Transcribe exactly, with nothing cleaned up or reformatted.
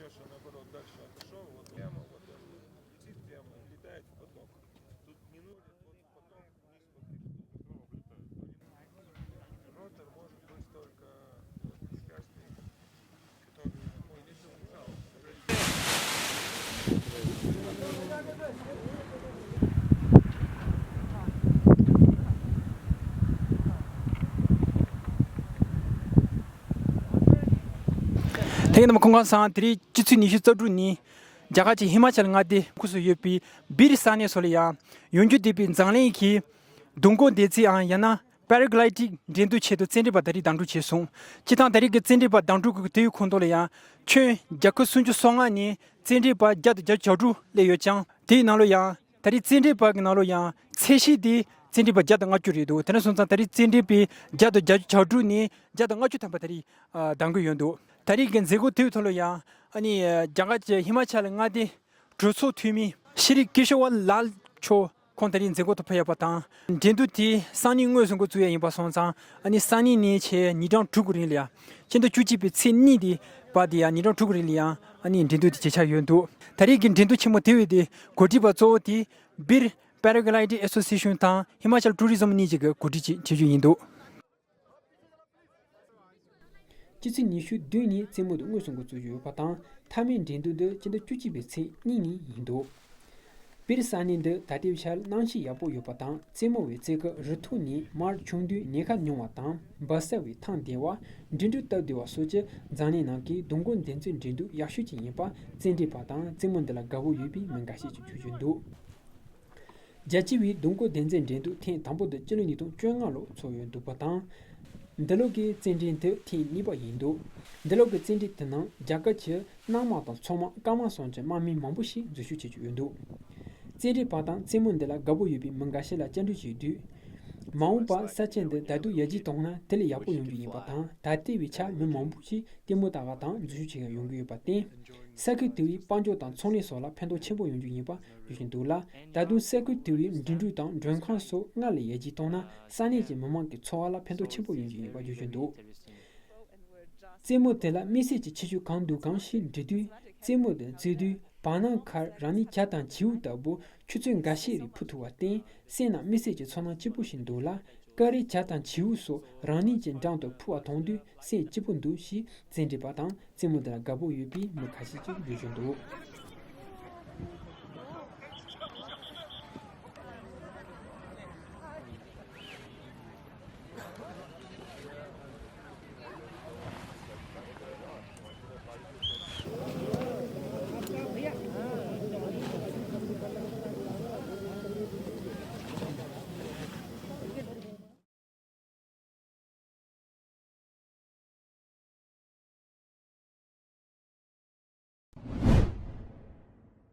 Хорошо, наоборот, дальше отошёл, вот прямо, вот он летит прямо, летает в поток. Тут не нужно, вот поток вниз, вот и что. Ротор может быть только вот каждый, который, ой, не знаю, ཐེངས་འདི་མ་ཁོང་ཁང་སང་དེ་རིང་སྤྱི་ཚེས་ཉི་ཤུ་རྩ་དྲུག་ཉིན་རྒྱ་གར་གྱི་ཧི་མ་ཅལ་མངའ་སྡེ་ཁུལ་སུ་ཡོད་པའི་སྦིར་ས་གནས་སོགས་ལ་ཡང་ཡོང་རྒྱུ་བསྡད་པའི་འཛམ་གླིང་གི་སྡོང་འགོ་འདེད་རྩེའམ་ཡང་ན་པ་ར་གི་ལའི་ཌིང་འགྲན་བསྡུར་ཆེད་དུ་རྩེད་འགྲན་པ་ད་རེས་གདན་དྲངས་བྱས་སོང་། སྤྱིར་བཏང་ད་རེས་ཀྱི་རྩེད་འགྲན་པ་གདན་དྲངས་ཀྱི་དེའི་ཁོངས་གཏོགས་ལ་ཡང་ཁྱོན་རྒྱལ་ཁབ་སུམ་ཅུ་སོ་ལྔ་ནས་རྩེད་འགྲན་པ་བརྒྱ་དང་བརྒྱད་ཅུ་གྱ་དྲུག་སླེབས་ཡོད་ཀྱང་དེའི་ནང་ལ་ཡང་ད་རེས་རྩེད་འགྲན་པ་གི་ནང་ལ་ཡང་ཚད་གཞི་དེ་རྩེད་འགྲན་པ་བརྒྱ་དང་ལྔ་བཅུ་རེད་འདུག་དེ་འདྲ་སོང་ཙང་ད་རེས་རྩེད་འགྲན་པའི་བརྒྱ་དང་བརྒྱད་ཅུ་གྱ་དྲུག་ནས་བརྒྱ་དང་ལྔ་བཅུ་ཐམ་པ་ད་རེས་ཨ་གདན་འགོད་ཡོང་འདུག་ད་རེས་ཀྱི་མཛད་སྒོ་དེའི་ཐོག་ལ་ཡང་ཨ་ནི་རྒྱ་གར་གྱི་ཧི་མ་ཅལ་མངའ་སྡེ་གྲོས་ཚོགས་འཐུས་མི་ཤྲི་ཀེ་ཤ་ཝ་ལཱལ་མཆོག་ཁོང་ད་རེས་མཛད་སྒོ་དུ་ཕེབས་ཡོད་པ་དང་། འགྲན་བསྡུར་དེ་སང་ཉིན་དངོས་སུ་འགོ་བཙུགས་ཡ་ཡིན་པ་སོང་ཙང་ཨ་ནི་སང་ཉིན་ནས་བྱས་ཉིན་གྲངས་དྲུག་གི་རིང་ལ་ཡང་སྤྱི་ཟླ་བཅུ་གཅིག་པའི་ཚེས་གཉིས་དེ་བར་དེ་ཡང་ཉིན་གྲངས་དྲུག་གི་རིང་ལ་ཡང་ཨ་ནི་འགྲན་བསྡུར་དེ་བྱེད་འཆར་ཡོད་འདུག་ད་རེས་ཀྱི་འགྲན་བསྡུར་ཆེན་མོ་དེ་བས་དེ་གོ་སྒྲིག་པ་གཙོ་བོ་དེ་སྦིར་པ་ར་གི་ལའི་ཌིང་ཨེ་སོ་སི་ཨེ་ཤན་དང་ཧི་མ་ཅལ་ཊུ་རི་ཛམ་གཉིས་ཀྱིས་གོ་སྒྲིག་བྱེད་བྱེད་རྒྱུ་ཡིན་འདུག་སྤྱི་ཚེས་ཉི་ཤུ་བདུན་ཉིན་རྩེད་མོ་དེ་དངོས་སུ་འགོ་བཙུགས་ཡོད་པ་དང་། མཐའ་མའི་འགྲན་བསྡུར་འདི་སྤྱི་ཟླ་བཅུ་གཅིག་པའི་ཚེས་གཉིས་ཉིན་ཡིན་འདུག་སྦིར་ས་གནས་འདི་ད་ལྟའི་ཆར་གནམ་གཤིས་ཡག་པོ་ཡོད་པ་དང་། རྩེད་མོ་བའི་རྩེད་ཁག་རི་ཐོག་ནས་མར་ཆུང་དུས་ཉེན་ཁ་ཉུང་བ་དང་། འབབ་ས་བའི་ཐང་བདེ་བ། འགྲིམ་འགྲུལ་སྟབས་བདེ་བ་སོགས་ཀྱིས་འཛམ་གླིང་ནང་གི་སྡོང་འགོ་འདེད་རྩེད་འགྲན་བསྡུར་ཡག་ཤོས་ཅིག་ཡིན་པ་རྩེད་འགྲན་པ་དང་རྩེད་མོ་འདི་ལ་དགའ་པོ་ཡོད་པའི་མི་འགའ་ཤས་ཀྱིས་བརྗོད་ཀྱི་འདུག་རྒྱལ་སྤྱི་བའི་སྡོང་འགོ་འདེད་རྩེད་འགྲན་བསྡུར་ཐེངས་དང་པོ་དེ་སྤྱི་ལོ་ཉིས་སྟོང་བཅོ་ལྔ་ལོར་ཚོགས་ཡོད་འདུག་པ་དང་། འདི་ལོ་གི་རྩེད་འགྲན་དེ་ཐེངས་གཉིས་པ་ཡིན་འདུག་འདི་ལོ་གི་རྩེད་འགྲན་དེ་ནང་རྒྱ་གར་གྱི་གནམ་དམག་དང་མཚོ་དམག་སྐར་དམག་སོགས་ཀྱི་དམག་མི་མང་པོ་ཞིག་འཛུལ་ཞུགས་བྱེད་ཀྱི་ཡོད་འདུག་རྩེད་འགྲན་པ་དང་རྩེད་མོ་འདི་ལ་དགའ་པོ་ཡོད་པའི་མི་འགའ་ཤས་ལ་བཅར་འདྲི་བྱས་དུས། མ་འོངས་པར་ས་ཆ་འདི་ད་དུང་ཡར་རྒྱས་གཏོང་ན་དེ་ལས་ཡག་པོ་ཡོང་རྒྱུ་ཡིན་པ་དང་། ད་ལྟའི་བའི་ཆར་མི་མང་པོ་ཞིག་ལྟད་མོ་ལྟ་བ་དང་འཛུལ་ཞུགས་བྱེད་མཁན་ཡོང་གི་ཡོད་པར་བརྟེན། ས་ཁུལ་དེ་བའི་དཔལ་འབྱོར་དང་ཚོང་ལས་སོགས་ལ་ཕན་ཐོགས་ཆེན་པོ་ཡོང་རྒྱུ་ཡིན་པ་བརྗོད་བཞིན་འདུག་ལ། ད་དུང་ས་ཁུལ་དེ་བའི་འགྲིམ་འགྲུལ་དང་མགྲོན་ཁང་སོགས་སྔར་ལས་ཡར་རྒྱས་གཏོང་ན་ས་གནས་ཀྱི་མི་མང་གི་འཚོ་བ་ལ་ཕན་ཐོགས་ཆེན་པོ་ཡོང་རྒྱུ་ཡིན་པ་བརྗོད་བཞིན་འདུག་རྩེད་མོ་དེ་ལ་དམིགས་བསལ་གྱི་ཁྱད་ཆོས་གང་འདུག་གམ་ཞེས་འདྲི་དུས། རྩེད་མོ་དེ་རྩེ་དུས་བར་སྣང་ཁར་རང་ནུས་བྱ་དང་བྱིའུ་ལྟ་བུ་ཆུ་ཚོད་འགའ་ཤས་རིང་འཕུར་ཐུབ་པར་བརྟེན་སེམས་ནང་དམིགས་བསལ་གྱི་ཚོར་སྣང་སྐྱིད་པོ་ཞིག་འདུག་ལ། སྐར་རིགས་བྱ་དང་བྱིའུ་སོགས་རང་ཉིད་ཀྱི་འགྲམ་དུ་འཕུར་བ་མཐོང་དུས་སེམས་སྐྱིད་པོ་འདུག་ཞེས་རྩེད་འགྲན་པ་དང་རྩེད་མོ་འདི་ལ་དགའ་པོ་ཡོད་པའི་མི་ཁ་ཤས་ཀྱིས་བརྗོད་བཞིན་འདུག